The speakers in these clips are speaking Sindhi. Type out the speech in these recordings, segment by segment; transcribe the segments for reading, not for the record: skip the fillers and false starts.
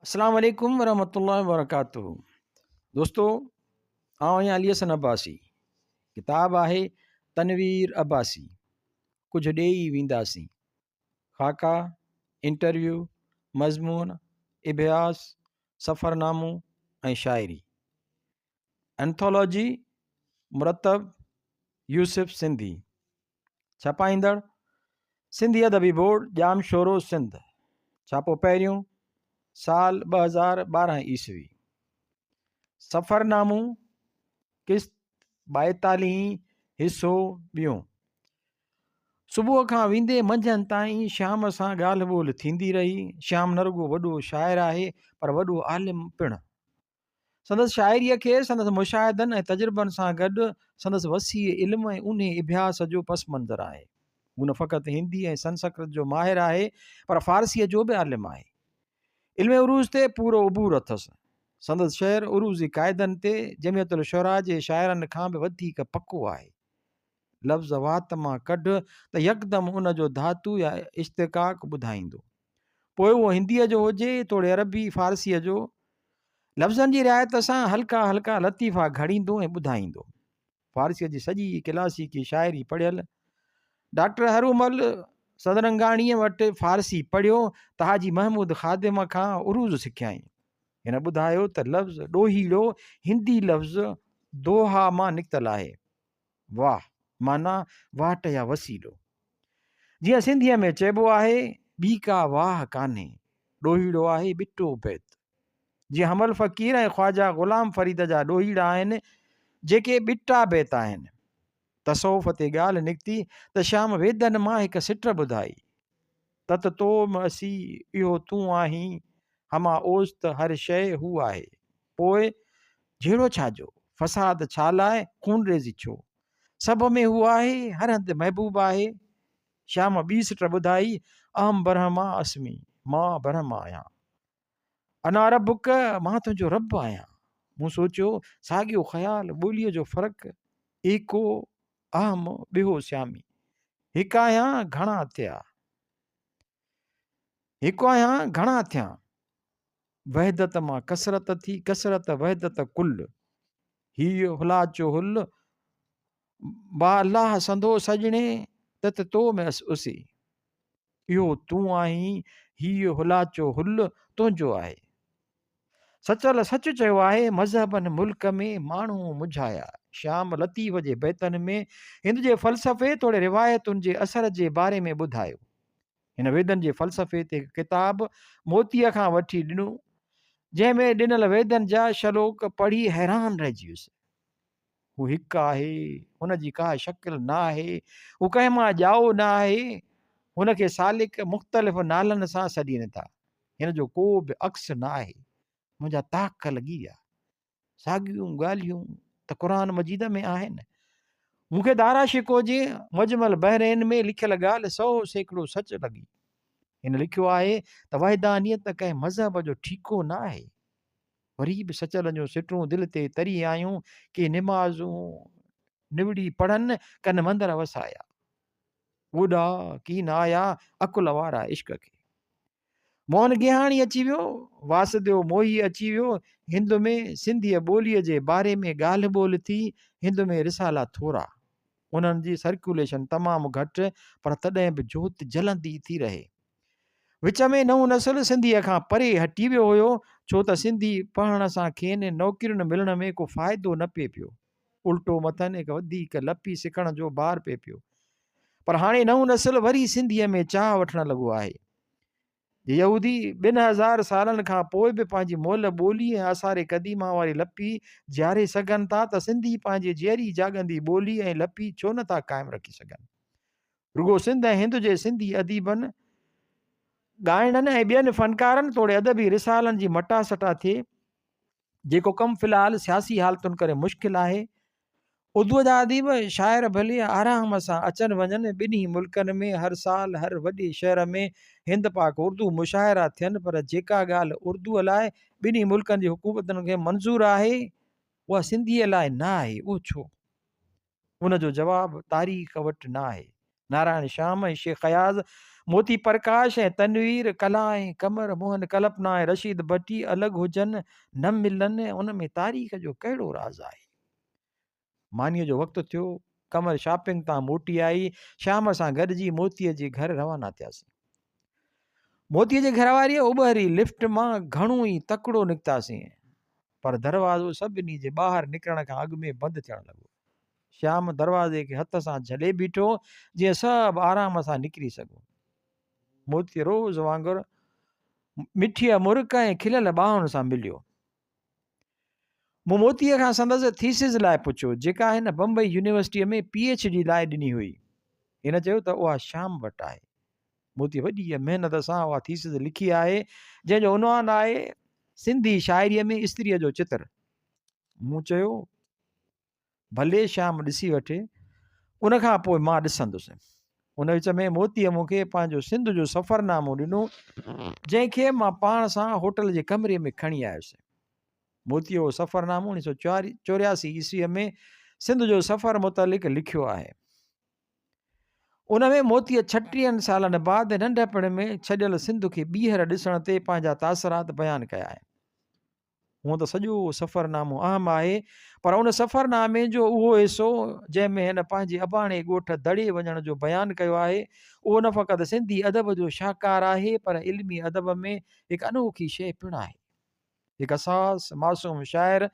السلام عليڪم ورحمة الله وبرڪاته دوستو آئون آهيان علي حسن عباسي ڪتاب آهي تنوير عباسي ڪجهه ڏيئي وينداسين خاڪا انٽرويو مضمون اڀياس سفرنامو ۽ شاعري انٿولوجي مرتب يوسف سنڌي ڇپائيندڙ، سنڌي ادبي بورڊ ڄامشورو سنڌ، ڇاپو پهريون، سال 2012 عيسوي. سفرنامو، قسط ٻائيتاليهين، حصو ٻيون. صبح کان ويندي منجهند تائين شيام سان ڳالهه ٻولهه ٿيندي رهي. شيام نه رڳو وڏو شاعر آهي پر وڏو عالم پڻ. سندس شاعريء کي سندس مشاهدن ۽ تجربن سان گڏ سندس وسيع علم ۽ اونهي اڀياس جو پس منظر آهي. هو نه فقط هندي ۽ سنسڪرت جو ماهر آهي پر فارسيء جو به عالم آهي. علم عروض تي پورو عبور اٿس. سندس شعر عروضي قاعدن تي جمعيت الشعراء جي شاعرن کان به وڌيڪ پڪو آهي. لفظ وات مان ڪڍ ته يڪدم ان جو ڌاتو يا اشتقاق ٻڌائيندو. پوء اهو هنديء جو هجي توڙي عربي فارسيء جو. لفظن جي رعايت سان هلڪا هلڪا لطيفا گهڙيندو ۽ ٻڌائيندو. فارسيء جي سڄي ڪلاسيڪي شاعري پڙهيل. ڊاڪٽر هرومل سدرنگاڻيء وٽ فارسي پڙهيو ته حاجي محمود خادم کان عروض سکيائين. هن ٻڌايو ته لفظ ڏوهيڙو هندي لفظ دوها مان نڪتل آهي. واهه معنيٰ واٽ يا وسيلو. جيئن سنڌيء ۾ چئبو آهي، ٻي ڪا واهه ڪانهي، ڏوهيڙو آهي ٻٽو بيت. جيئن حمل فقير ۽ خواجه غلام فريد جا ڏوهيڙا آهن، جيڪي ٻٽا بيت آهن. تصوف تي ڳالهه نڪتي ته شيام ويدن مان هڪ سٽ ٻڌائي. تت تو م اسي، اهو تون آهين، هما اوست هر شيء هو آهي. پوء جهيڙو ڇا جو؟ فساد ڇا لاء؟ خونريزي ڇو؟ سڀ ۾ هو آهي، هر هنڌ محبوب آهي. شيام ٻي سٽ ٻڌائي، اهم برهما اسمي، مان برهما آهيان. انا ربک، مان تنهنجو رب آهيان. مون سوچيو، ساڳيو خيال، ٻوليء جو فرق، ايڪو، اهم، ٻيو سيامي. هڪ آهيان، گهڻا ٿيا. هڪ آهيان، گهڻا ٿيان. وحدت مان ڪثرت ٿي، ڪثرت وحدت ڪل. هيء هلاچو هل، با الله سندو سڄڻي، تت تو ۾ اس اسي. اهو تون آهين، هيء هلاچو هل تنهنجو آهي. سچل سچ چيو آهي، مذهبن ملڪ ۾ ماڻهو مجهايا. شيام لطيف جي بيتن ۾ هند جي فلسفي توڙي روايتن جي اثر جي باري ۾ ٻڌايو. هن ويدن جي فلسفي تي هڪ ڪتاب موتيء کان وٺي ڏنو، جنهن ۾ ڏنل ويدن جا شلوڪ پڙهي حيران رهجي ويس. هو هڪ آهي، هن جي ڪا شڪل نه آهي، هو ڪنهن مان ڄائو نه آهي، هن کي سالڪ مختلف نالن سان سڏين ٿا، هن جو ڪو به عڪس نه آهي. منهنجا طاق لڳي ويا. ساڳيون ڳالهيون ته قرآن مجيد ۾ آهن. مون کي دارا شڪوه جي معجم البحرين ۾ لکيل ڳالهه 100% سچ لڳي. هن لکيو آهي ته وحدانيت ڪنهن مذهب جو ٺيڪو نه آهي. وري به سچل جون سٽون دل تي تري آيون، ڪي نمازون نوڙي پڙهن، ڪن مندر وسايا. اوڏا ڪين آيا، عقل وارا عشق کي. موهن گيهاڻي اچي ويو، واسديو موهي اچي ويو، هند ۾ سنڌيء ٻوليء جي باري ۾ ڳالهه ٻولهه ٿي، هند ۾ رسالا ٿورا، انهن جي سرڪيوليشن تمام گهٽ، پر تڏهن به جوت جلندي ٿي رهي. وچ ۾ نئون نسل سنڌيء کان پري هٽي ويو هيو، ڇو ته سنڌي پڙهڻ سان کين نوڪرين ملڻ ۾ ڪو فائدو نه پئي پيو. الٽو مٿن هڪ وڌيڪ لپي سکڻ جو بار پئي پيو. پر هاڻي نئون نسل وري سنڌيء ۾ چاهه وٺڻ لڳو آهي. جي يهودي 2000 سالن کان پوء به پنهنجي مئل ٻولي ۽ آثار قديمه واري لپي جياري سگهن ٿا ته سنڌي پنهنجي جيئري جاڳندي ٻولي ۽ لپي ڇو نه ٿا قائم رکي سگهن؟ رڳو سنڌ ۽ هند جي سنڌي اديبن، ڳائڻن ۽ ٻين فنڪارن توڙي ادبي رسالن جي مٽاسٽا ٿئي، جيڪو ڪم في الحال سياسي حالتن ڪري مشڪل آهي. اردوء جا اديب، شاعر ڀلي آرام سان اچن وڃن، ٻنهي ملڪن ۾ هر سال هر وڏي شهر ۾ هند پاڪ اردو مشاعرا ٿين پر جيڪا ڳالهه اردوء لاء ٻنهي ملڪن جي حڪومتن کي منظور آهي، اها سنڌيء لاء نه آهي، اهو ڇو؟ ان جو جواب تاريخ وٽ نه آهي. نارائڻ شيام ۽ شيخ اياز موتي پرڪاش ۽ تنوير، ڪلا ۽ قمر، موهن ڪلپنا ۽ رشيد ڀٽي الڳ هجن، نه ملن، ان ۾ تاريخ جو ڪهڙو راز آهي؟ مانيء جو وقت ٿيو، قمر شاپنگ تان موٽي آئي، شيام سان گڏجي موتيء جي گهر روانا ٿياسين. موتيء جي گهر واريء اٻهري لفٽ مان گهڻو ئي تڪڙو نڪتاسين، پر دروازو سڀني جي ٻاهر نڪرڻ کان اڳ ۾ بند ٿيڻ لڳو. شيام دروازي کي هٿ سان جهلي بيٺو، جيئن سڀ آرام سان نڪري سگهون. موتيء روز وانگر مٺيء مرڪ ۽ کليل ٻانهن سان مليو. مون موتيء کان سندس ٿيسز لاء پڇيو، جيڪا هن بمبئي يونيورسٽيء ۾ پي ايڇ ڊي لاء ڏني هئي. هن چيو ته اها شيام وٽ آهي. موتيء وڏيء محنت سان اها ٿيسز لکي آهي، جنهن جو عنوان آهي، سنڌي شاعريء ۾ استريء جو چتر. مون چيو، ڀلي شيام ڏسي وٺي، ان کان پوء مان ڏسندس. ان وچ ۾ موتيء مون کي پنهنجو سنڌ جو سفرنامو ڏنو، جنهن کي مان پاڻ سان هوٽل جي ڪمري ۾ کڻي آيس. موتيء اهو سفرنامو اڻيهه سؤ چورياسي عيسويء ۾ سنڌ جو سفر متعلق لکيو آهي. ان ۾ موتيء ڇٽيهن سالن بعد ننڍپڻ ۾ ڇڏيل سنڌ کي ٻيهر ڏسڻ تي پنهنجا تاثرات بيان ڪيا آهن. هونء ته سڄو سفرنامو اهم آهي، پر ان سفرنامي جو اهو حصو، جنهن ۾ هن پنهنجي اباڻي ڳوٺ دڙي وڃڻ جو بيان ڪيو آهي، اهو نه فقط سنڌي ادب جو شاهڪار آهي، پر علمي ادب ۾ هڪ انوکي شيء پڻ آهي. هڪ حساس، معصوم شاعر،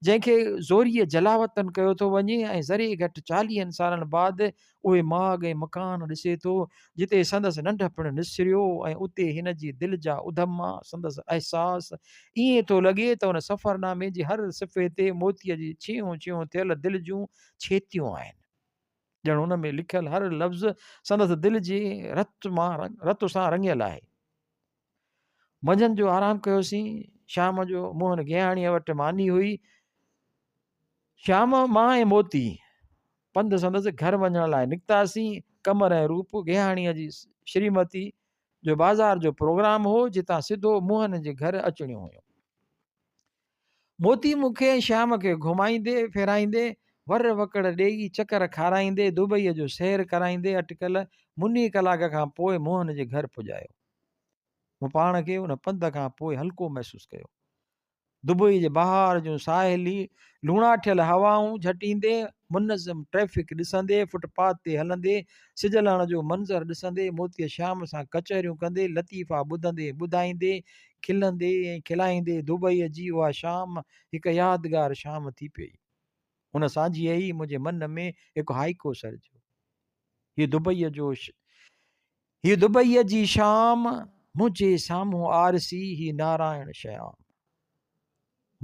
جنهن کي زوريء جلاوطن ڪيو ٿو وڃي ۽ ذري گهٽ چاليهن سالن بعد اهي ماڳ ۽ مڪان ڏسي ٿو، جتي سندس ننڍپڻ نسريو ۽ اتي هن جي دل جا اڌما، سندس احساس، ائين ٿو لڳي ته ان سفرنامي جي هر صفحي تي موتيء جي ڇيهون ڇيهون ٿيل دل جون ڇيتيون آهن. ڄڻ ان ۾ لکيل هر لفظ سندس دل جي رت مان رت سان رڱيل آهي. منجهند جو آرام ڪيوسين. شام جو موهن گيهاڻيء وٽ ماني هئي. شام مان ۽ موتي پنڌ سندس گهر وڃڻ لاء نڪتاسين. قمر ۽ روپ گيهاڻيء جي شريمتي جو بازار جو پروگرام هو، جتان سڌو موهن جي گهر اچڻيون هيون. موتي مون کي ۽ شيام کي گهمائيندي ڦيرائيندي، ور وڪڙ ڏيئي، چڪر کارائيندي، دبئيء جو سير ڪرائيندي اٽڪل مني ڪلاڪ کان پوء موهن جي گهر پڄايو. مون پاڻ کي ان پنڌ کان پوء هلڪو محسوس ڪيو. دبئيء جي بهار جون ساحلي لوڻاٺيل هوائون جهٽيندي، منظم ٽريفڪ ڏسندي، فٽ پاٿ تي هلندي، سج لهڻ جو منظر ڏسندي، موتيء شيام سان ڪچهريون ڪندي، لطيفا ٻڌندي ٻڌائيندي، کلندي ۽ کلائيندي دبئيء جي اها شام هڪ يادگار شام ٿي پيئي. ان سانجهيء ئي منهنجي من ۾ هڪ هائيڪو سرجيو. هيء دبئيء جو هيء دبئيء جي شام، منهنجي سامهون آرسي، هي نارائڻ شيام.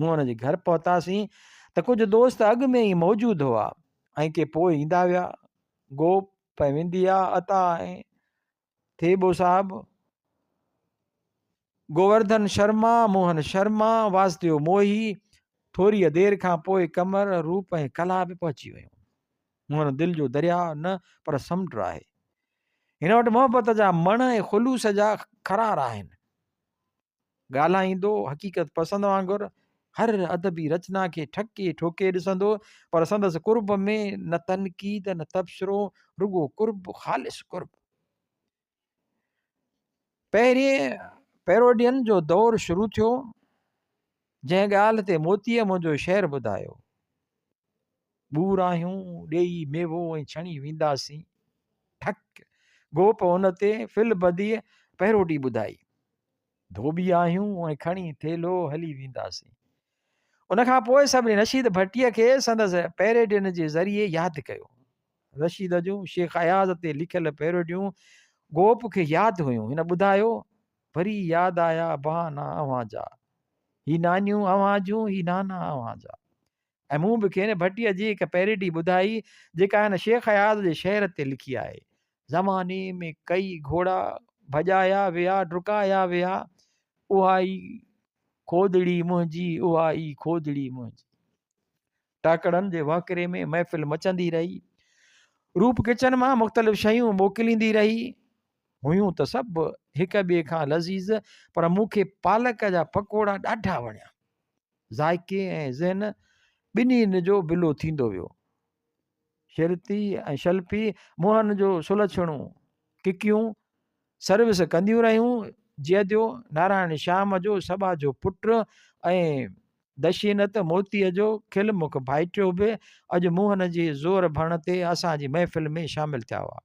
مون ان جي گهر پهتاسين ته ڪجهه دوست اڳ ۾ ئي موجود هئا ۽ ڪي پوء ايندا ويا. گوپ ۽ ونديا، عطا ۽ ٿيٻو صاحب، گوورڌن شرما، موهن شرما، واسديو موهي، ٿوريء دير کان پوء قمر، روپ ۽ ڪلا به پهچي ويون. موهن دل جو درياء نه پر سمنڊ آهي. هن وٽ محبت جا مڻ ۽ خلوص جا خرار آهن. ڳالهائيندو حقيقت پسند وانگر هر ادبي رچنا کي ٺڪي ٺوڪي ڏسندو پر سندس قرب ۾ نه تنقيد نه تبصرو رڳو قرب خالص قرب. پهرين پيروڊين جو دور شروع ٿيو جنهن ڳالهه تي موتيء منهنجو شعر ٻڌايو. ٻور آهيون ڏيئي ميوو ۽ ڇڻي وينداسين. ٺڪ! گوپ ان تي في البديع پيروڊي ٻڌائي. ڌوٻي آهيون ۽ کڻي ٿيلهو هلي وينداسين. ان کان پوء سڀني رشيد ڀٽيء کي سندس پيروڊين جي ذريعي ياد ڪيو. رشيد جون شيخ اياز تي لکيل پيروڊيون گوپ کي ياد هيون. هن ٻڌايو، وري ياد آيا بهانا اوهان جا. هي نانيون اوهان جون، هي نانا اوهان جا. ۽ مون به کين ڀٽيء جي هڪ پيريڊي ٻڌائي، جيڪا هن شيخ اياز جي شعر تي لکي آهي. زماني ۾ ڪئي گهوڙا ڀڄايا ويا، ڊڪايا ويا، اها ئي کودڙي منهنجي، اها ئي کودڙي منهنجي. ٽاڪڙن جي وهڪري ۾ محفل مچندي رهي. روپ ڪچن مان مختلف شيون موڪليندي رهي. هيون ته سڀ هڪ ٻئي کان لذيذ، پر مون کي پالڪ جا پڪوڙا ڏاڍا وڻيا. ذائقي ۽ ذهن ٻنهي جو بلو ٿيندو ويو. شرتي ۽ شلپي منهن جو سلڇڻو ڪڪيون سروس ڪنديون رهيون. جئديو، نارائڻ شيام جو سٻاجهو پٽ ۽ دشينت موتيء جو کل مک ڀائٽيو به اڄ موهن جي زور ڀرڻ تي اسان جي محفل ۾ شامل ٿيا هئا.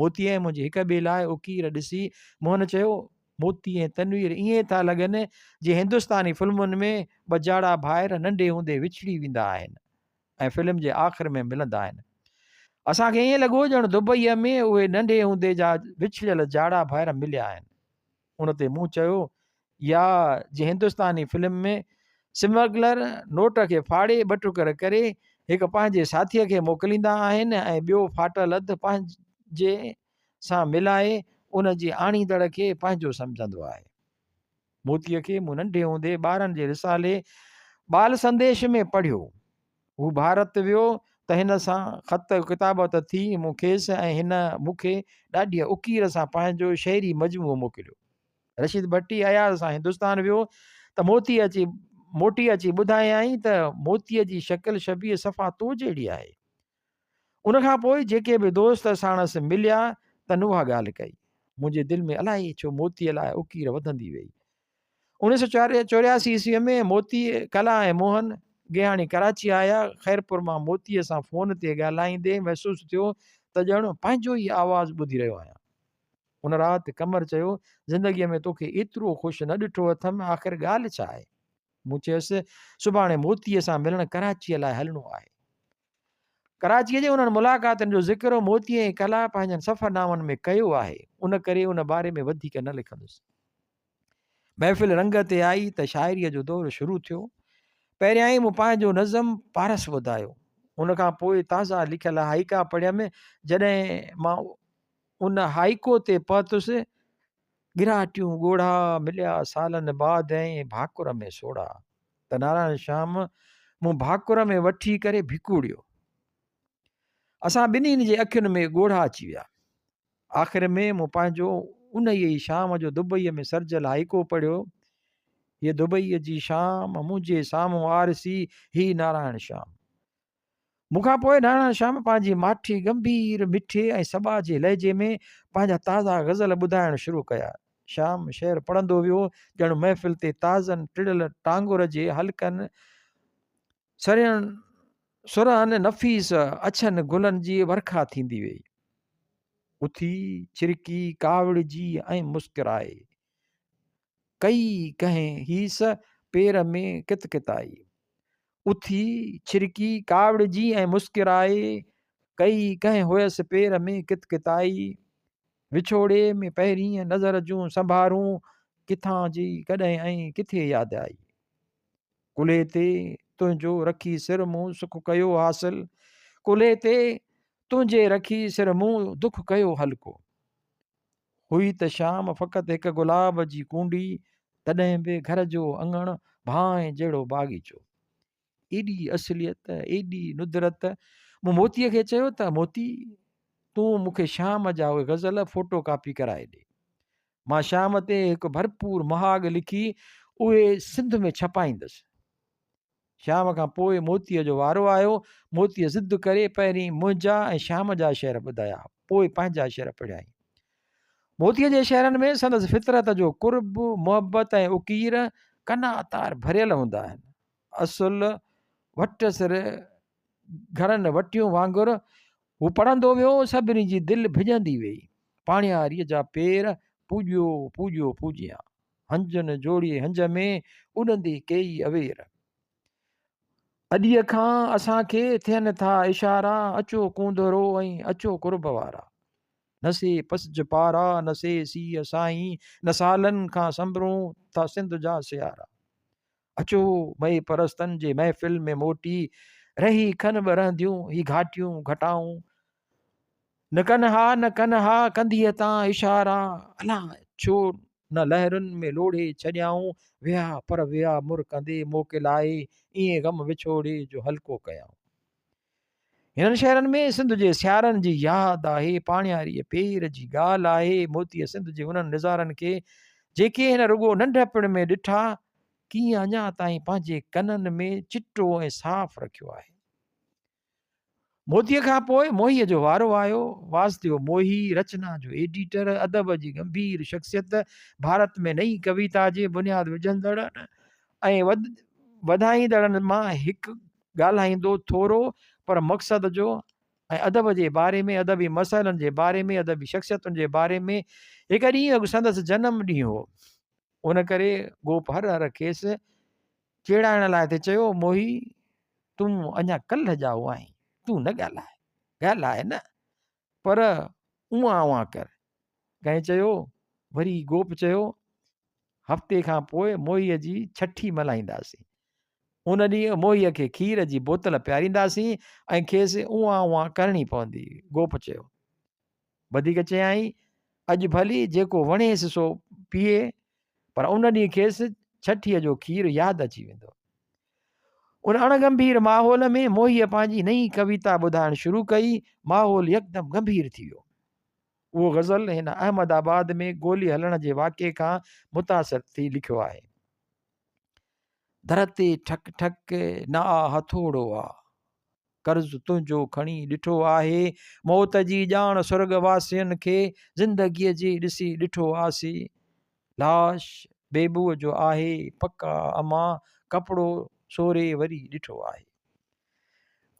موتي ۽ منهنجي هڪ ٻئي لاء اڪير ڏسي موهن چيو، موتي ۽ تنوير ائين ٿا لڳن جيئن هندستاني فلمن ۾ ٻه جاڙا ڀائر ننڍي هوندي وڇڙي ويندا آهن ۽ فلم جي آخر ۾ ملندا آهن. اسان کي ائين لڳو ڄڻ دبئيء ۾ اهي ننڍي هوندي جا وڇڙيل جاڙا ڀائر مليا آهن. ان تي مون چيو، يا جي هندستاني فلم ۾ سمگلر نوٽ کي ڦاڙي ٻه ٽڪر ڪري هڪ پنهنجي ساٿيء کي موڪليندا آهن ۽ ٻيو ڦاٽل اڌ پنهنجي سان ملائي ان جي آڻيندڙ کي پنهنجو سمجهندو آهي. موتيء کي مون ننڍي هوندي ٻارن جي رسالي ٻال سنديش ۾ پڙهيو. هو ڀارت ويو ته هن سان خط ڪتابت ٿي، مون کيس ۽ هن مون کي ڏاڍيء اڪير سان پنهنجو شعري مجموعو موڪليو. رشيد ڀٽي اياز سان هندستان ويو ته موتي اچي موٽي اچي ٻڌايائين ته موتيء جي شڪل شبيهه صفا تو جهڙي آهي. ان کان پوء جيڪي به دوست ساڻس مليا تن اها ڳالهه ڪئي. منهنجي دل ۾ الائي ڇو موتيء لاء اڪير وڌندي ويئي. 1984 عيسويء ۾ موتي، ڪلا ۽ موهن گيهاڻي ڪراچي آيا. خيرپور مان موتيء سان فون تي ڳالهائيندي محسوس ٿيو ته ڄڻ پنهنجو ئي آواز ٻڌي رهيو آهيان. ان رات قمر چيو، زندگيء ۾ توکي ايترو خوش نه ڏٺو اٿم، آخر ڳالهه ڇا آهي؟ مون چيس، سڀاڻي موتيء سان ملڻ ڪراچيء لاء هلڻو آهي. ڪراچيء جي انهن ملاقاتن جو ذڪر موتي ۽ ڪلا پنهنجن سفرنامن ۾ ڪيو آهي، ان ڪري ان باري ۾ وڌيڪ نه لکندس. محفل رنگ تي آئي ته شاعريء جو دور شروع ٿيو. پهريائين مون پنهنجو نظم پارس ٻڌايو. ان کان پوء تازا لکيل هائيڪا پڙهيم. جڏهن مان ان هائيڪو تي پهتس، ڳراٽيون ڳوڙها مليا سالن بعد ۽ ڀاڪر ۾ سوڙها ته نارائڻ شيام مون ڀاڪر ۾ وٺي ڪري ڀڪوڙيو. اسان ٻنهين جي اکين ۾ ڳوڙها اچي ويا. آخر ۾ مون پنهنجو انهيء ئي شام جو دبئيء ۾ سرجيل هائيڪو پڙهيو. هيء دبئيء جي شام، منهنجي سامهون آرسي، هي نارائڻ شيام. مون کان پوء نارائڻ شيام پنهنجي ماٺي، ڳنڀير، مٺي ۽ سٻاجهي لهجي ۾ پنهنجا تازا غزل ٻڌائڻ شروع ڪيا. شيام شعر پڙهندو ويو، ڄڻ محفل تي تازن ٽڙيل ٽانگر جي هلڪن سرهن سرهن نفيس اڇن گلن جي ورکا ٿيندي ويئي. اٿي، ڇرڪي، ڪاوڙجي ۽ مسڪرائي. ڪئي ڪنهن هيس پير ۾ ڪتڪتائي. اٿي، ڇرڪي، ڪاوڙجي ۽ مسڪرائي. ڪئي ڪنهن هيس پير ۾ ڪتڪتائي. وڇوڙي ۾ پهرينء نظر جون سنڀارون ڪٿان جي ڪڏهن ۽ ڪٿي ياد آئي. ڪلهي تي تنهنجو رکي سر مون سک ڪيو حاصل ڪلهي تي تنهنجي رکي سر مون دک ڪيو هلڪو هئي ته شام فقط هڪ گلاب جي ڪونڊي تڏهن به گهر جو اڱڻ ڀانء جهڙو باغيچو ايڏي اصليت ايڏي ندرت مون موتيء کي چيو ته موتي تون مون کي شام جا اهي غزل فوٽو ڪاپي ڪرائي ڏي مان شام تي هڪ ڀرپور مهاڳ لکي اهي سنڌ ۾ ڇپائيندس. شام کان پوء موتيء جو وارو آيو. موتيء ضد ڪري پهرين منهنجا ۽ شام جا شعر ٻڌايا، پوء پنهنجا شعر پڙهيائين. موتيء جي شعرن ۾ سندس فطرت جو قرب، محبت ۽ اڪير ڪناتار ڀريل هوندا آهن. اصل وٽس گهرن وٽيون وانگر هو پڙهندو ويو، سڀني جي دل ڀڄندي ويئي. پاڻياريء جا پير پوڄيو پوڄيو پوڄيان. هنجن جوڙي هنج ۾ اڏندي ڪيئي اوير. اڏيء کان اسان کي ٿين ٿا اشارا، اچو ڪونڌرو ۽ اچو قرب وارا. نه سي پسج پارا، نه سي سيء سائين، نه سالن کان سنڀرون ٿا سنڌ جا سيارا. اچو مئي پرستن جي محفل ۾ موٽي، رهي کن به رهنديون هي گهاٽيون گهٽائون. نه ڪن ها نه ڪن ها ڪنڌيء تان اشارا، الا ڇو نه لهرن ۾ لوڙهي ڇڏيائون. ويا پر ويا مرڪندي موڪلائي، ائين غم وڇوڙي جو هلڪو ڪيائون. هنن شعرن ۾ سنڌ جي سيارن جي ياد آهي، پاڻياريء پير جي ڳالهه آهي، موتيء سنڌ جي انهن نظارن کي، جيڪي هن رڳو ننڍپڻ ۾ ڏٺا، ڪيئن اڃا تائين پنهنجي ڪنن ۾ چٽو ۽ صاف رکيو آهي. موتيء کان پوء موهيء جو وارو آيو. واسديو موهي، رچنا جو ايڊيٽر، ادب جي گنڀير شخصيت، ڀارت ۾ نئين ڪويتا جي بنياد وجهندڙن ۽ وڌائيندڙن مان هڪ، ڳالهائيندو ٿورو پر مقصد جو ۽ ادب جي باري ۾، ادبي مسئلن جي باري ۾، ادبي شخصيتن جي باري ۾. هڪ ڏينهن اڳ سندس جنم ڏينهن هو. ان ڪري گوپ هر هر کيس چيڙائڻ لاء ٿي چيو، موهي! تون اڃا ڪلهه ڄائو آهين، تون نه ڳالهاء، ڳالهاء نه، پر اونئان اونئان ڪر. ڪنهن چيو، وري گوپ چيو، هفتي کان پوء موهيء جي ڇٺي ملهائينداسين. ان ڏينهن موهيء کي کير جي بوتل پيارينداسين ۽ کيس اونئان اونئان ڪرڻي پوندي. گوپ چيو. وڌيڪ چيائين، اڄ ڀلي جيڪو وڻيس سو پيئي، پر ان ڏينهن کيس ڇٺيء جو کير ياد اچي ويندو. ان اڻ گنڀير ماحول ۾ موهيء پنهنجي نئين ڪويتا ٻڌائڻ شروع ڪئي. ماحول يڪدم گنڀير ٿي ويو. اهو غزل هن احمد آباد ۾ گولي هلڻ جي واقعي کان متاثر ٿي لکيو آهي. در تي ٺڪ ٺڪ نه آ هٿوڙو آ. قرض تنهنجو کڻي ڏٺو آهي. موت جي ڄاڻ سرڳ واسين کي زندگيء جي ڏسي ڏٺو آسي. لاش بيبوء جو آهي پڪا امان ڪپڙو سوري وري ڏٺو آهي.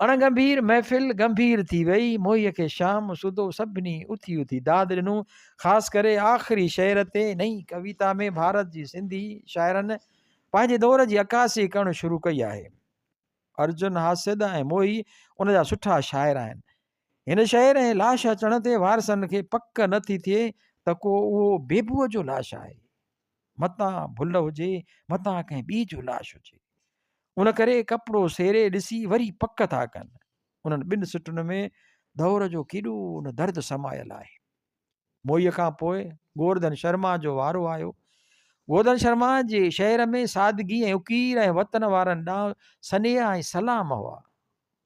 اڻ گنڀير محفل گنڀير ٿي وئي. موهيء کي شام سوڌو سڀني اٿي اٿي داد ڏنو. خاص ڪري آخري شعر تي. نئين ڪويتا ۾ ڀارت جي سنڌي شاعرن پنهنجي دور جي عڪاسي ڪرڻ شروع ڪئي آهي. ارجن حاسد ۽ موهي ان جا سٺا شاعر آهن. هن شعر ۽ لاش اچڻ تي وارثن کي پڪ نه ٿي ٿئي ته ڪو اهو بيبوء جو لاش آهي. متان ڀل هجي، متان ڪنهن ٻئي جو لاش هجي. ان ڪري ڪپڙو سيري ڏسي وري پڪ ٿا ڪن. انهن ٻن سٽن ۾ دور جو ڪيڏو نه درد سمايل آهي. موئيء کان پوء گورڌن شرما جو وارو آيو. گورڌن شرما جي شعر ۾ سادگي ۽ اڪير ۽ وطن وارن ڏانهن سنيها ۽ سلام هئا.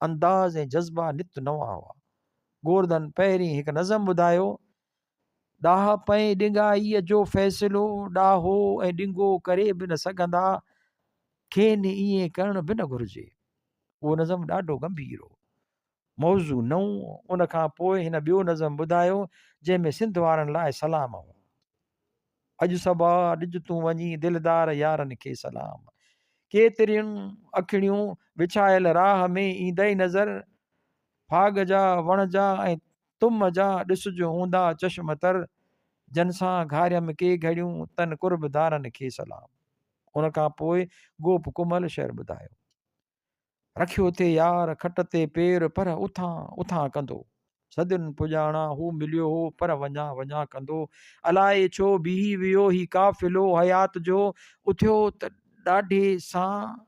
انداز ۽ جذبا نت نوان هئا. گورڌن پهرين هڪ نظم ٻڌايو. ڏاهپ ۽ ڏنگائيء جو فيصلو ڏاهو ۽ ڏنگو ڪري به نه سگهندا، کين ائين ڪرڻ به نه گهرجي. اهو نظم ڏاڍو گنڀير هو. موضوع نئون، ان کان پوء هن ٻيو نظم ٻڌايو، جنهن ۾ سنڌ وارن لاء سلام هو. اڄ صبا ڏج تون وڃي دلدار يارن کي سلام. ڪيتريون اکڙيون وڇايل راهه ۾ ايندئي نظر، ڦاڳ جا، وڻ جا ۽ تم جا ڏسج هوندا چشم تر، جن سان گهاريم ڪي گهڙيون تن قربدارن کي سلام. ان کان پوء گوپ ڪمل شعر ٻڌايو. رکيو ٿي يار کٽ تي پير پر اٿان اٿان ڪندو. صدين پڄاڻان هو مليو هو پر وڃان وڃان ڪندو. الائي ڇو بيهي ويو هي قافلو حيات جو. اٿيو ته ڏاڍي سان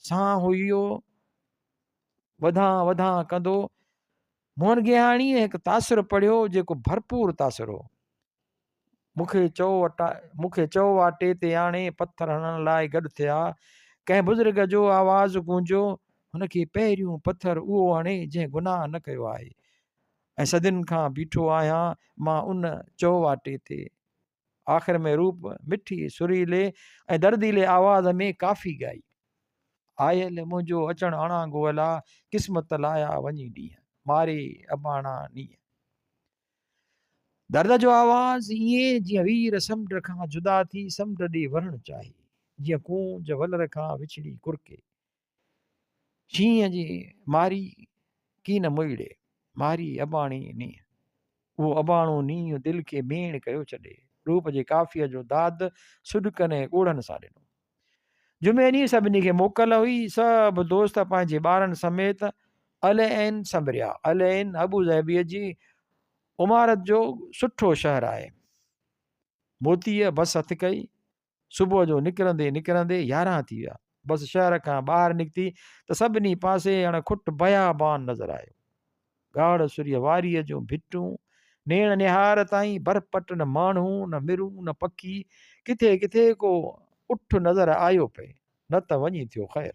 سان هيو وڌان وڌان ڪندو. موهن گيهاڻيء هڪ تاثر پڙهيو جيڪو ڀرپور تاثر هو. مون کي چئو مون کي چئو واٽي تي آڻي پٿر هڻڻ لاء گڏ ٿيا. ڪنهن بزرگ جو آواز گونجيو، هن کي پهريون پٿر اهو هڻي جنهن گناهه نه ڪيو آهي. ۽ صدين کان بيٺو آهيان مان ان چئو واٽي تي. آخر ۾ روپ مٺي سريلي ۽ درديلي آواز ۾ ڪافي ڳائي. آيل منهنجو اچڻ اڻانگو الا، قسمت لايا وڃي ڏينهن، ماري اباڻا نينهن. درد جو آواز ائين جيئن وير سمنڊ کان جدا ٿي سمنڊ ڏي ورڻ چاهي، جيئن ڪونج ولر کان وڇڙي ڪرڪي. شينهن جي ماري ڪين موئڙي، ماري اباڻي نينهن. اهو اباڻو نينهن دل کي ميڻ ڪيو ڇڏي. روپ جي ڪافيء جو داد سڏڪن ۽ ڳوڙهن سان ڏنو. جمعي ڏينهن سڀني کي موڪل هئي. سڀ دوست پنهنجي ٻارن سميت العين سنڀريا. العين ابوظهبيء جي امارت جو سٺو شهر آهي. موتيء بس هٿ ڪئي. صبح جو نڪرندي نڪرندي 11 ٿي ويا. بس شهر کان ٻاهر نڪتي ته سڀني پاسي اڻ کٽ بيابان نظر آيو. ڳاڙهه سريء واريء جون ڀٽون، نيڻ نهار تائين برپٽ نه ماڻهو، نه مرون، نه پکي، ڪٿي ڪٿي ڪو اٺ نظر آيو پئي، نه ته وڃي ٿيو خير.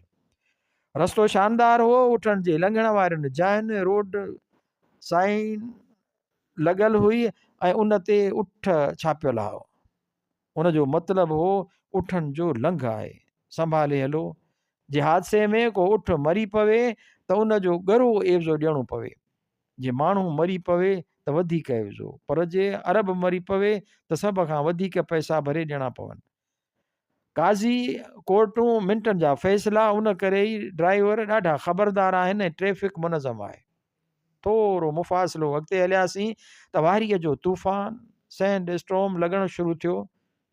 رستو شاندار هو، اٺن جي لنگهڻ وارين جاين، روڊ سائين لڳل هئي ۽ ان تي اٺ ڇاپيل هئا. ان جو مطلب هو اٺن جو لنگهه آهي، سنڀالي هلو، جي حادثي ۾ ڪو اٺ مري پوي ته ان جو ڳرو عيوضو ڏيڻو پوي. جي ماڻهو مري پوي ته وڌيڪ عيوضو، پر جي عرب مري پوي ته سڀ کان وڌيڪ پئسا ڀري ڏيڻا پون. قاضي ڪورٽون منٽن جا فيصلا، ان ڪري ئي ڊرائيور ڏاڍا خبردار آهن ۽ ٽريفڪ منظم آهي. ٿورو مفاصلو اڳتي هلياسين ته واريء جو طوفان، Sand Storm، لڳڻ شروع ٿيو.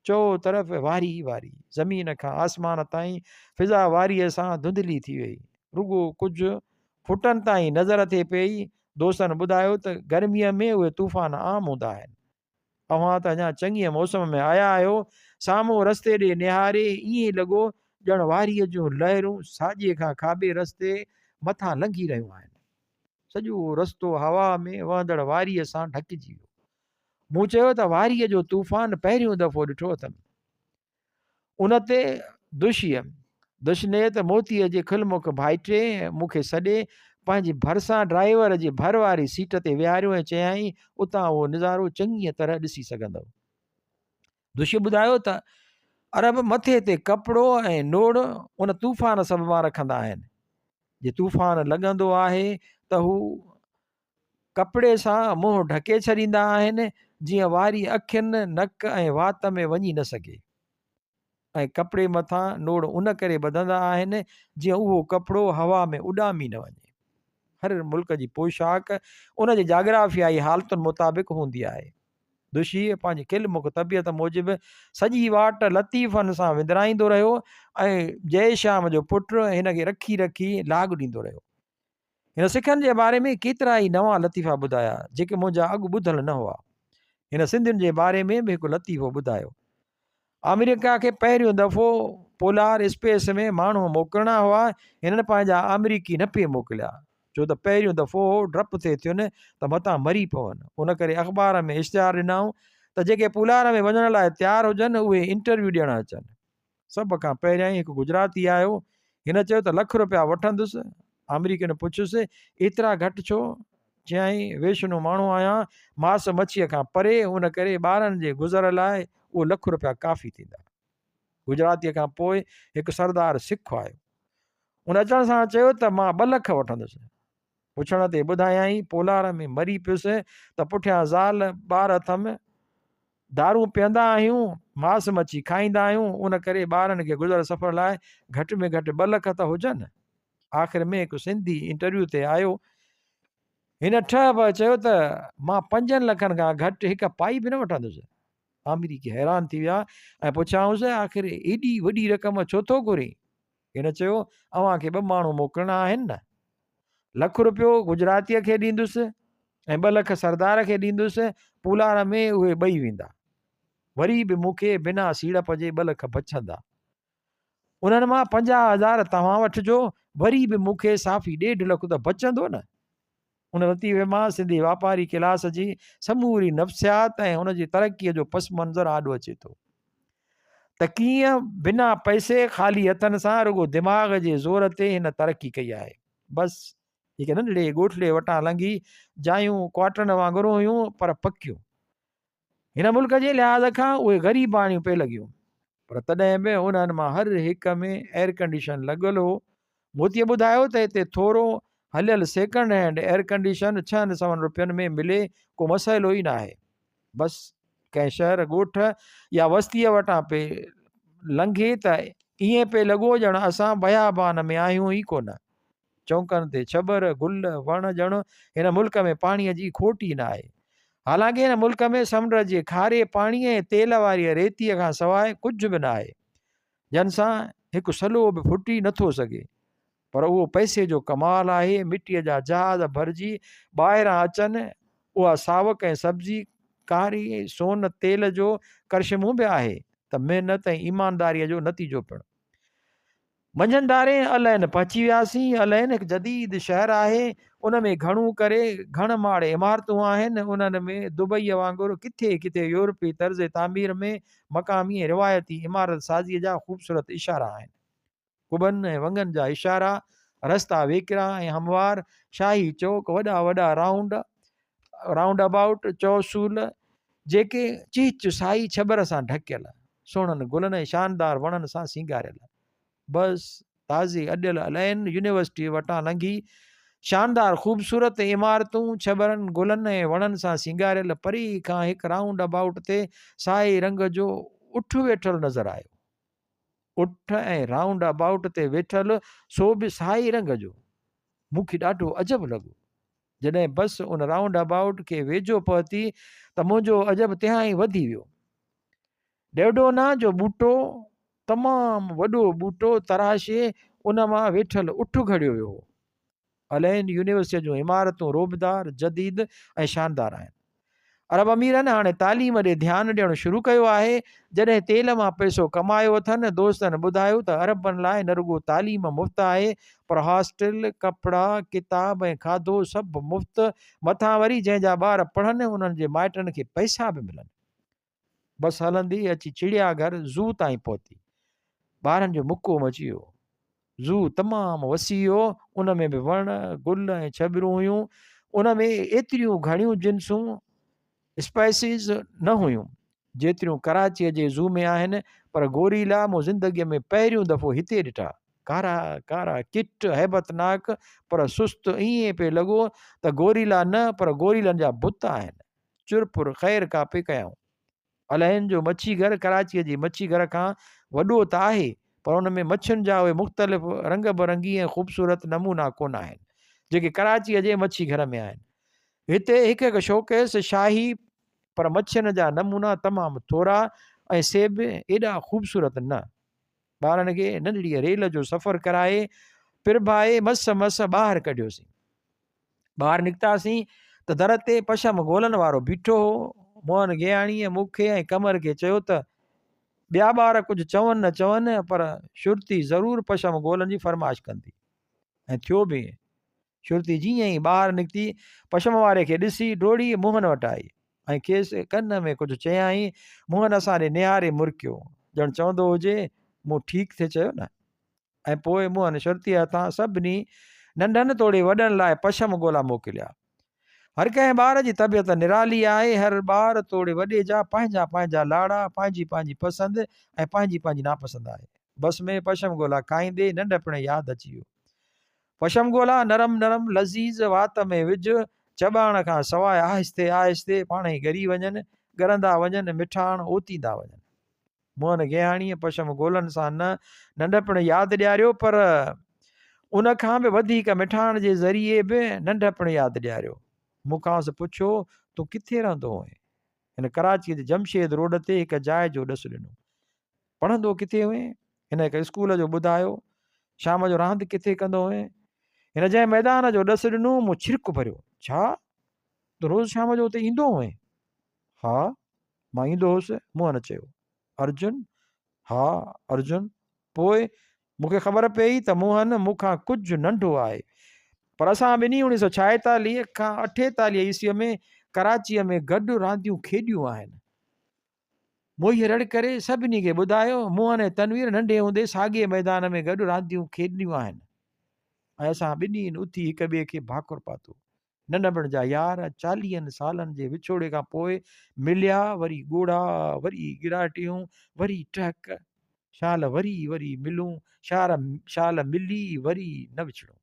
چؤ طرف واري ئي واري. زمين کان آسمان تائين فضا واريء سان ڌنڌلي ٿي ويئي. رڳو ڪجهه فٽن تائين نظر ٿي پيئي. دوستن ٻڌايو ته گرميء ۾ اهي طوفان عام هوندا آهن. اوهان ته اڃا چڱيء موسم ۾ آيا آهيو. سامهون رستي ڏي نهاري ائين لڳو ڄڻ واريء جون لهرون ساڄي کان کاٻي رستي مٿان لنگهي رهيون آهن. سڄو رستو هوا ۾ وهندڙ واريء سان ڍڪجي ويو. مون چيو ته واريء جو طوفان پهريون دفعو ڏٺو اٿم. ان تي دشيء، دشنيت موتيء جي کلمک ڀائٽي مون کي سڏي پنهنجي ڀرسان ڊرائيور جي ڀر واري سيٽ تي ويهاريو ۽ چيائين، اتان اهو نظارو چڱيء طرح ڏسي سگهندؤ. دشيء ٻڌايو ته عرب مٿي تي ڪپڙو ۽ نوڙ ان طوفان سببان رکندا آهن. جي طوفان لڳندو آهي ته هو ڪپڙي سان منهن ڍڪي ڇڏيندا آهن جيئن واري اکين، نڪ ۽ وات ۾ وڃي نه سگهي ۽ ڪپڙي مٿان نوڙ ان ڪري ٻڌندا آهن جيئن اهو ڪپڙو هوا ۾ اڏامي نه وڃي. هر ملڪ جي پوشاڪ ان جي جاگرافيائي حالتن مطابق هوندي آهي. دشيء پنهنجي کل مک طبيعت موجب سڄي واٽ لطيفن سان وندرائيندو رهيو ۽ جئي شيام جو پٽ هن کي رکي رکي لاڳ ڏيندو رهيو. هن سکن جي باري ۾ ڪيترائي نوان لطيفا ٻڌايا، جيڪي منهنجا اڳ ٻڌل نه هئا. هن سنڌين جي باري ۾ به هڪ لطيفو ٻڌايو. آمريڪا کي پهريون دفعو پولار اسپيس ۾ ماڻهو موڪلڻا هئا، هنن پنهنجا آمريڪي نه پئي موڪليا، ڇو ته پهريون دفعو هو، ڊپ ٿي ٿين ته متان مري پون. ان ڪري اخبار ۾ اشتهار ڏنائون ته جيڪي پولار ۾ وڃڻ لاء تيار هجن، اهي انٽرويو ڏيڻ اچن. سڀ کان پهريائين هڪ گجراتي آيو. هن چيو ته لک روپيا وٺندس. آمريڪين پڇيس، ايترا گهٽ ڇو؟ چيائين، ويشنو ماڻهو آهيان، ماس مڇيء کان پري، ان ڪري ٻارن جي گذر لاء اهو لک روپيا ڪافي ٿيندا. گجراتيء کان پوء هڪ سردار سک آيو. ان اچڻ سان چيو ته مان ٻه لک وٺندس. پڇڻ تي ٻڌايائين، پولار ۾ مري پيس ته پٺيان زال ٻار اٿم، دارون پيئندا آهيون، ماس مڇي کائيندا آهيون، ان ڪري ٻارن کي گذر سفر لاء گهٽ ۾ گهٽ ٻه لک ته هجن. آخر ۾ هڪ سنڌي انٽرويو تي آيو. هن ٺهه پهه چيو ته مان پنجن لکن کان گهٽ هڪ پائي به نه وٺندس. آمريڪي حيران ٿي ويا ۽ پڇيائونس آخر ايڏي وڏي رقم ڇو ٿو گهرين؟ هن چيو اوهان کي ٻه ماڻهو موڪلڻا آهن نه؟ لک روپيو گجراتيء کي ڏيندس ۽ ٻه لک سردار کي ڏيندس، پولار ۾ اهي ٻئي ويندا. وري به مون کي بنا سيڙپ جي ٻه لک بچندا. انهن مان 50,000 توهان وٺجو، وري به مون کي صافي ڏيڍ لک ته بچندو نه؟ ان لطيفي مان سنڌي واپاري ڪلاس جي سموري نفسيات ۽ ان جي ترقيء جو پس منظر آڏو اچي ٿو ته ڪيئن بنا پئسي خالي هٿن سان رڳو دماغ جي زور تي هن ترقي ڪئي آهي. بس هڪ ننڍڙي ڳوٺڙي وٽان لنگهي جايون ڪوارٽرن وانگر هيون پر پڪيون. هن ملڪ جي لحاظ کان اهي غريباڻيون پئي لڳيون، پر تڏهن به انهن مان هر هڪ ۾ ايئرڪنڊيشن لڳل هو. موتيء ٻڌايو ته هتي ٿورو هليل سيڪنڊ هينڊ ايئرڪنڊيشن ڇهن سون روپين ۾ ملي ڪو مسئلو ئي ناهي. بس ڪنهن شهر، ڳوٺ يا وستيء وٽان پئي لنگهي ته ائين پئي لڳو ڄڻ اسان بيابان ۾ آهيون ئي ڪونه. چونڪن تي ڇٻر، گل، وڻ ڄڻ هن ملڪ ۾ پاڻيء جي کوٽ ئي ناهي. حالانڪه هن ملڪ ۾ سمنڊ جي کاري پاڻيء ۽ تيل واريء ريتيء کان سواء ڪجهه به ناهي، جنھن سان هڪ سلو به ڦٽي نه ٿو سگهي. پر اهو پئسي جو ڪمال آهي، مٽيء جا جهاز ڀرجي ٻاهران اچن، اها ساوڪ ۽ سبزي، ڪاري سون تيل جو ڪرشمو به آهي ته محنت ۽ ايمانداريء جو نتيجو پڻ. منجهند ڌاري العين پهچي وياسين. العين هڪ جديد شهر آهي. ان ۾ گهڻو ڪري گهڻ ماڙ عمارتون آهن. انهن ۾ دبئيء وانگر ڪٿي ڪٿي يورپي طرز تعمير ۾ مقامي ۽ روايتي عمارت سازيء جا خوبصورت اشارا آهن. قبن ۽ ونگن جا اشارا، رستا ويڪرا ۽ هموار، شاهي چوڪ، وڏا وڏا رائونڊ رائونڊ ابائوٽ، چؤسول، جيڪي چيچ سائي ڇٻر سان ڍڪيل، سهڻن گلن ۽ شاندار وڻن سان سينگاريل. بس تازي اڏيل العين يونيورسٽيء وٽان لنگهي، شاندار خوبصورت عمارتون، ڇٻرن، گلن ۽ وڻن سان سينگاريل پري کان هڪ رائونڊ ابائوٽ تي سائي رنگ جو اٺ ويٺل نظر آيو. اٺ ۽ رائونڊ ابائوٽ تي ويٺل سو به سائي رنگ جو. مون کي ڏاڍو عجب لڳو. جڏهن بس ان رائونڊ ابائوٽ کي ويجهو پهتي ته منهنجو عجب تهائين وڌي ويو. ڊيوڊونا جو ٻوٽو، تمام وڏو ٻوٽو تراشي ان مان ويٺل اٺ گهڙيو ويو هو. العين يونيورسٽيء جون عمارتون رعبدار، جديد ۽ شاندار آهن. عرب اميرن هاڻي تعليم ڏي ڌيان ڏيڻ شروع ڪيو آهي. جڏهن تيل مان پئسو ڪمايو اٿن، دوستن ٻڌايو ته عربن لاء نه رڳو تعليم مفت آهي پر هاسٽل، ڪپڙا، ڪتاب ۽ کاڌو سڀ مفت، مٿان وري جنهن جا ٻار پڙهن انهن جي مائٽن کي پئسا به ملن. بس هلندي اچي چڙيا گهر زو تائين پهتي. ٻارن جو مڪو مچي ويو. زو تمام وسيع هو، ان ۾ به وڻ، گل ۽ ڇٻرون هيون. ان ۾ ايتريون گهڻيون جنسون، Species، نه هيون، جيتريون ڪراچيء جي زو ۾ آهن، پر گوريلا مون زندگيء ۾ پهريون دفعو هتي ڏٺا. ڪارا ڪارا چٽ، هيبتناڪ پر سست، ائين پئي لڳو ته گوريلا نه پر گوريلن جا بت آهن. چرپر خير ڪا پئي ڪيائون. الهين جو مڇي گهر ڪراچيء جي مڇي گهر کان وڏو ته آهي پر ان ۾ مڇين جا اهي مختلف رنگ برنگي ۽ خوبصورت نمونا ڪونه آهن، جيڪي ڪراچيء جي مڇي گهر ۾ آهن. هتي هڪ هڪ شوڪيس شاهي پر مڇين جا نمونا تمام ٿورا ۽ سي به ايڏا خوبصورت نه. ٻارن کي ننڍڙيء ريل جو سفر ڪرائي پرڀائي مس مس ٻاهر ڪڍيوسين. ٻاهر نڪتاسين ته در تي پشم گولن وارو بيٺو هو. موهن گيهاڻيء مون کي ۽ قمر کي چيو ته ٻيا ٻار ڪجهه چون نه چون پر شرتي ضرور پشم گولن جي فرمائش ڪندي. ۽ ٿيو به ائين. شرتي جيئن ئي ٻاهر نڪتي، پشم واري کي ڏسي ڊوڙي موهن وٽ آئي ۽ کيس ڪن ۾ ڪجهه چيائين. موهن اسان ڏي نهاري مرڪيو، ڄڻ چوندو هجي، مون ٺيڪ ٿي چيو نه؟ ۽ پوء موهن شرتيء هٿان سڀني ننڍن توڙي وڏن لاء پشم گولا موڪليا. هر ڪنهن ٻار جي طبيعت نرالي آهي، هر ٻار توڙي وڏي جا پنهنجا پنهنجا لاڙا، پنهنجي پنهنجي پسند ۽ پنهنجي پنهنجي ناپسند آهي. بس ۾ پشم گولا کائيندي ننڍپڻ ياد اچي ويو. پشم گولا نرم نرم، لذيذ، وات ۾ وجهه، چٻاڻ کان سواء آهستي آهستي پاڻهي ڳري وڃن، ڳرندا وڃن، مٺاڻ اوتيندا وڃن. موهن گيهاڻيء پشم گولن سان نه ننڍپڻ ياد ڏياريو پر ان کان به وڌيڪ مٺاڻ جي ذريعي به ننڍپڻ ياد ڏياريو. مون کانئس پڇيو، تون ڪٿي رهندو هئين؟ هن ڪراچيء جي جمشيد روڊ تي هڪ جاء جو ڏس ڏنو. پڙهندو ڪٿي هئين؟ هن هڪ اسڪول جو ٻڌايو. شام جو راند ڪٿي ڪندو هئين؟ هن جنهن ميدان جو ڏس ڏنو، مون ڇرڪ ڀريو. ڇا؟ تون روز شام جو اتي ايندو هئين؟ ها، مان ايندو هوس، موهن چيو. ارجن؟ ها، ارجن. پوء مون کي خبر پيئي ته موهن مون کان ڪجهه ننڍو آهي. پر اسان ٻنهي اوڻيهه سؤ ڇائيتاليهه کان اٺيتاليهه عيسويء ۾ ڪراچيء ۾ گڏ رانديون کيڏيون آهن. مون هيء رڙ ڪري سڀني کي ٻڌايو، موهن ۽ تنوير ننڍي هوندي ساڳئي ميدان ۾ گڏ رانديون کيڏيون آهن ۽ اسان ٻنهي اٿي هڪ ٻئي کي ڀاڪر پاتو. ننڍپڻ جا يار چاليهن سالن جي وڇوڙي کان پوء مليا، وري ڳوڙها، وري ڳراٽيون، وري ٽهڪ، شال وري وري ملون، شال ملي وري نه وڇڙون.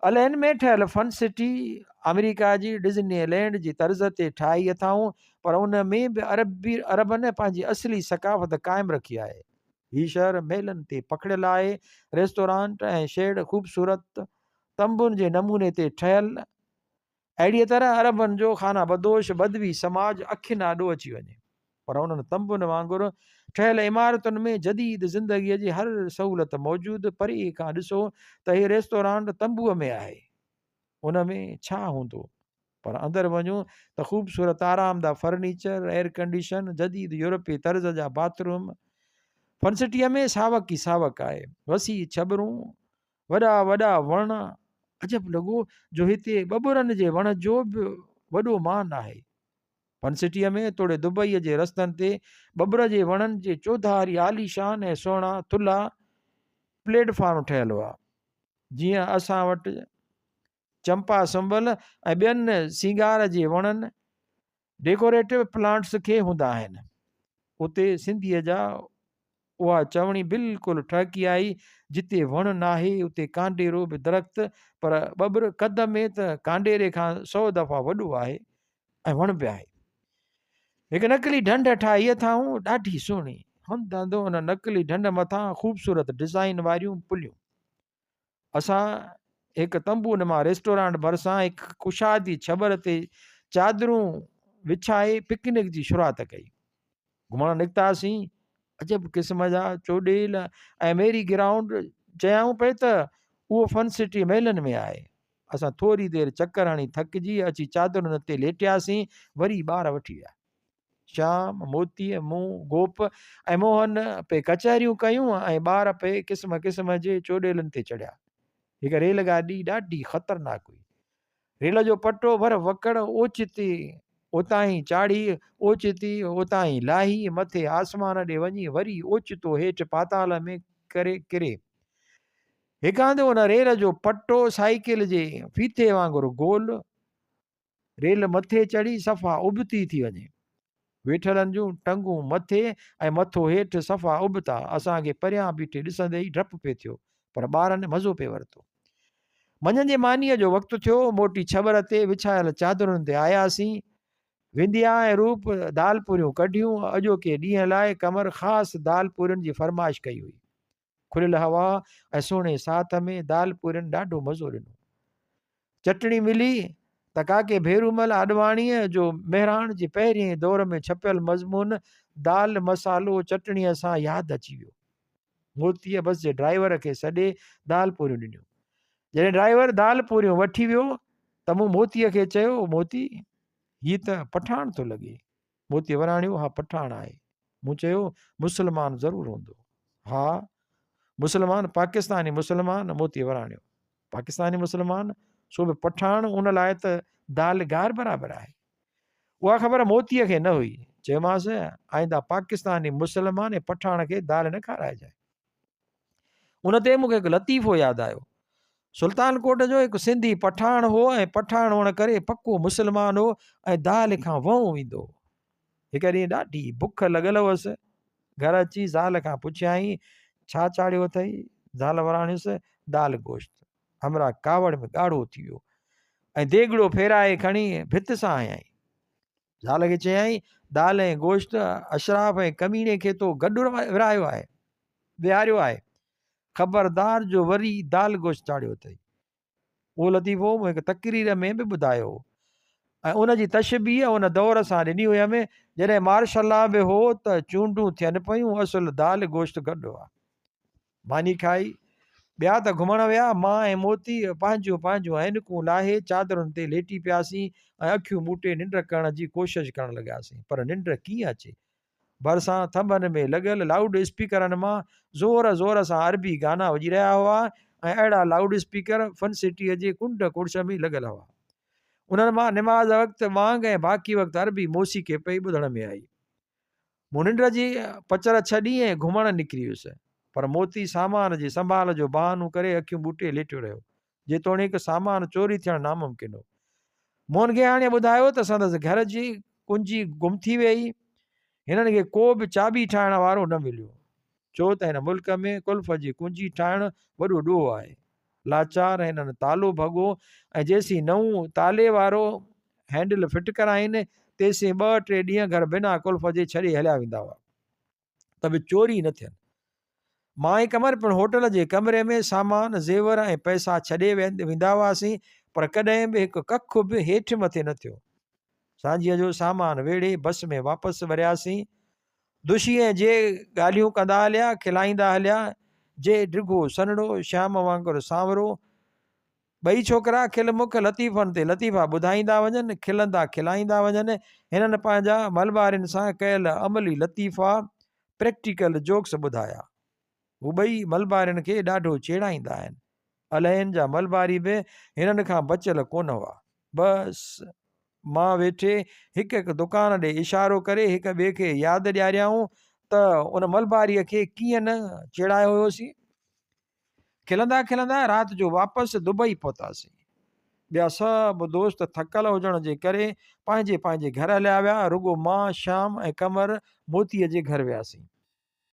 الين ۾ ٺهيل فن سٽي آمريڪا جي ڊزني لينڊ جي طرز تي ٺاهي اٿائون پر ان ۾ به عربن پنهنجي اصلي ثقافت قائم رکي آهي. هي شهر ميلن تي پکڙيل آهي، ريستورانٽ ۽ شيڊ خوبصورت تنبن جي نموني تي ٺهيل. اهڙيء طرح عربن جو خانه بدوش بدوي سماج اکين آڏو اچي وڃي. پر انهن تنبن وانگر ٺهيل عمارتن ۾ جديد زندگيء جي هر سهولت موجود. پري کان ڏسو ته هي ريستورانٽ تنبوء ۾ آهي. ان ۾ ڇا هوندو؟ پر اندر وڃون ته خوبصورت آرامده فرنيچر، ايئر ڪنڊيشن، جديد يورپي طرز جا باٿ روم. فن سٽيء ۾ ساوڪ ئي ساوڪ آهي. وسيع ڇٻرون، وڏا وڏا وڻ، عجب لڳو جو هتي ٻٻرن جي وڻ جو به وڏو مان آهي. فن سٽيء ۾ توڙي دبئيء جي رستن تي ٻٻر جي وڻن جي چوڌاري عاليشان ۽ سهڻا ٿلها پليٽ فارم ٺهيل هئا. جيئن اسان وٽ چمپا سنبل ۽ ٻين سينگار جي وڻن، Decorative Plants، کي هوندا آهن. اتي سنڌيء جا اها چوڻي بلڪل ٺهڪي آئي، جتي وڻ ناهي اتي ڪانڊيرو به درخت، پر ٻٻر قد ۾ ته ڪانڊيري کان سئو دفعا وڏو آهي ۽ وڻ به آهي. هڪ نقلي ڍنڍ ٺاهي اٿائون، ڏاڍي سهڻي. هنڌ هنڌ ان نقلي ڍنڍ مٿان خوبصورت ڊزائين واريون پليون. اسان هڪ تنبو نما ريسٽورانٽ ڀرسان هڪ ڪشادي ڇٻر تي چادرون وڇائي پڪنڪ جي شروعات ڪئي. گهمڻ نڪتاسين، عجب قسم جا چوڏيل ۽ ميري گرائونڊ چيائون پئي ته اهو فن سٽي محلن ۾ آهي. اسان ٿوري دير چڪر هڻي ٿڪجي اچي چادرن تي ليٽياسين، وري ٻار وٺي ويا. شيام، موتيء، مون، گوپ ۽ موهن پئي ڪچهريون ڪيون ۽ ٻار پئي قسم قسم جي چوڏيلن تي چڙهيا. هڪ ريل گاڏي ڏاڍي خطرناڪ هئي. ريل جو پٽو ڀر وڪڙ اوچتي اتاهين چاڙهي، اوچتي اتاهين لاهي، مٿي آسمان ڏي وڃي وري اوچتو هيٺ پاتال ۾ ڪري ڪري. هڪ هنڌ ان ريل جو پٽو سائيڪل جي ڦيٿي وانگر گول ريل مٿي چڙهي صفا ابتي ٿي وڃي. ويٺلن جون ٽنگون مٿي ۽ مٿو هيٺ صفا ابتا. اسان کي پريان بيٺي ڏسندي ئي ڊپ پئي ٿيو، پر ٻارن مزو پئي ورتو. منجهند جي مانيء جو وقت ٿيو. موٽي ڇٻر تي وڇايل چادرن تي آياسين. ونديا ۽ روپ دال پوريون ڪڍيون. اڄوڪي ڏينهن لاء قمر خاص دال پورين جي فرمائش ڪئي هئي. کليل هوا ۽ سهڻي ساٿ ۾ دال پورين ڏاڍو مزو ڏنو. چٽڻي ملي ته ڪاڪي ڀيرومل آڏواڻيء جو مهراڻ جي پهرئين دور ۾ ڇپيل مضمون دال مصالحو چٽڻيء سان ياد اچي ويو. موتيء بس جي ڊرائيور کي سڏي دال پوريون ڏنيون. جڏهن ڊرائيور دال پوريون وٺي ويو ته مون موتيء کي چيو، موتي، هي ته پٺاڻ ٿو لڳي. موتيء وراڻيو، ها پٺاڻ آهي. مون چيو، مسلمان ضرور هوندو. ها، مسلمان، پاڪستاني مسلمان، موتيء وراڻيو. پاڪستاني مسلمان، سو به پٺاڻ، ان لاء ته دال گار برابر آهي. اها خبر موتيء کي نه هئي. چيومانس، آئنده پاڪستاني مسلمان ۽ پٺاڻ کي دال نه کارائجانء. ان تي مون کي هڪ لطيفو ياد آيو. سلطان ڪوٽ جو هڪ سنڌي پٺاڻ هو ۽ پٺاڻ هئڻ ڪري پڪو مسلمان هو ۽ دال کان وئون ويندو هو. هڪ ڏينهن ڏاڍي بک لڳل هئس. گهر اچي زال کان پڇيائين، ڇا چاڙهيو اٿئي؟ زال وراڻيس، دال گوشت. همراهه ڪاوڙ ۾ ڳاڙهو ٿي ويو ۽ ديڳڙو ڦيرائي کڻي ڀت سان هنيائين. زال کي چيائين، دال ۽ گوشت اشراف ۽ ڪميڻي کي تو گڏ ورهايو آهي، ويهاريو آهي. خبردار جو وري دال گوشت چاڙهيو اٿئي. اهو لطيفو مون هڪ تقرير ۾ به ٻڌايو هو ۽ ان جي تشبيهه ان دور سان ڏني هيم، جڏهن مارشل لا به هو ته چونڊون ٿين پيون، اصل دال گوشت گڏ هئا. ماني کائي، ٻيا ته گهمڻ ويا، مان ۽ موتي پنهنجون پنهنجون عينڪون لاهي چادرن تي ليٽي پياسين ۽ اکيون ٻوٽي ننڊ ڪرڻ جي ڪوشش ڪرڻ لڳاسين، پر ننڊ ڪيئن اچي؟ ڀرسان ٿنڀن ۾ لڳل لائوڊ اسپيڪرن مان زور زور سان عربي گانا وڄي رهيا هئا ۽ اهڙا لائوڊ اسپيڪر فن سٽيء جي ڪنڊ ڪڙڇ ۾ لڳل هئا. انهن مان نماز وقت ٻانگ ۽ باقي وقت عربي موسيقي پئي ٻڌڻ ۾ آئي. مون ننڊ جي پچر ڇڏي ۽ گهمڻ نڪري ويس، پر موتي سامان جي سنڀال جو بهانو ڪري اکيون ٻوٽي ليٽيو رهيو، جيتوڻيڪ سامان چوري ٿيڻ ناممڪن هو. موهن کي هاڻي ٻڌايو ته سندس گهر جي ڪنجي گم ٿي ويئي، هنن کي ڪو به چاٻي ٺاهڻ وارو نه مليو، ڇو ته هن ملڪ ۾ قلف جي ڪنجي ٺاهڻ وڏو ڏوهه آهي. لاچار هنن تالو ڀڳو ۽ جيسين نئون تالي وارو هينڊل فٽ ڪرائين، تيسين ٻه ٽي ڏينهن گهر بنا قلف جي ڇڏي هليا ويندا هئا ته به چوري نه ٿين. مان ۽ قمر پڻ هوٽل جي ڪمري ۾ سامان، زيور ۽ پئسا ڇڏي ويندا هئاسين، پر ڪڏهن به هڪ ڪک به هيٺ مٿي نه ٿيو. سانجهيء جو سامان ويڙهي بس ۾ واپس ورياسين. دوشي ۽ جي ڳالهيون ڪندا هليا، کلائيندا هليا. جي ڊگهو سنهڙو، شيام وانگر سانورو. ٻئي ڇوڪرا کل مک لطيفن تي لطيفا ٻڌائيندا وڃن، کلندا کلائيندا وڃن. هنن پنهنجا ملبارين سان ڪيل عملي لطيفا، Practical Jokes، ٻڌايا. هو ٻئي ملبارين کي ڏاڍو چيڙائيندا آهن. العين جا ملباري به هنن کان بچيل ڪونه هئا. بس مان ويٺي هڪ هڪ دڪان ڏي اشارو ڪري هڪ ٻئي کي ياد ڏياريائون ته ان ملباريء کي ڪيئن نه چيڙايو هيوسين. کلندا کلندا رات جو واپس دبئي پهتاسين. ٻيا سڀ دوست ٿڪل هجڻ جي ڪري پنهنجي پنهنجي گهر هليا ويا، رڳو مان، شيام ۽ قمر موتيء جي گهر وياسين.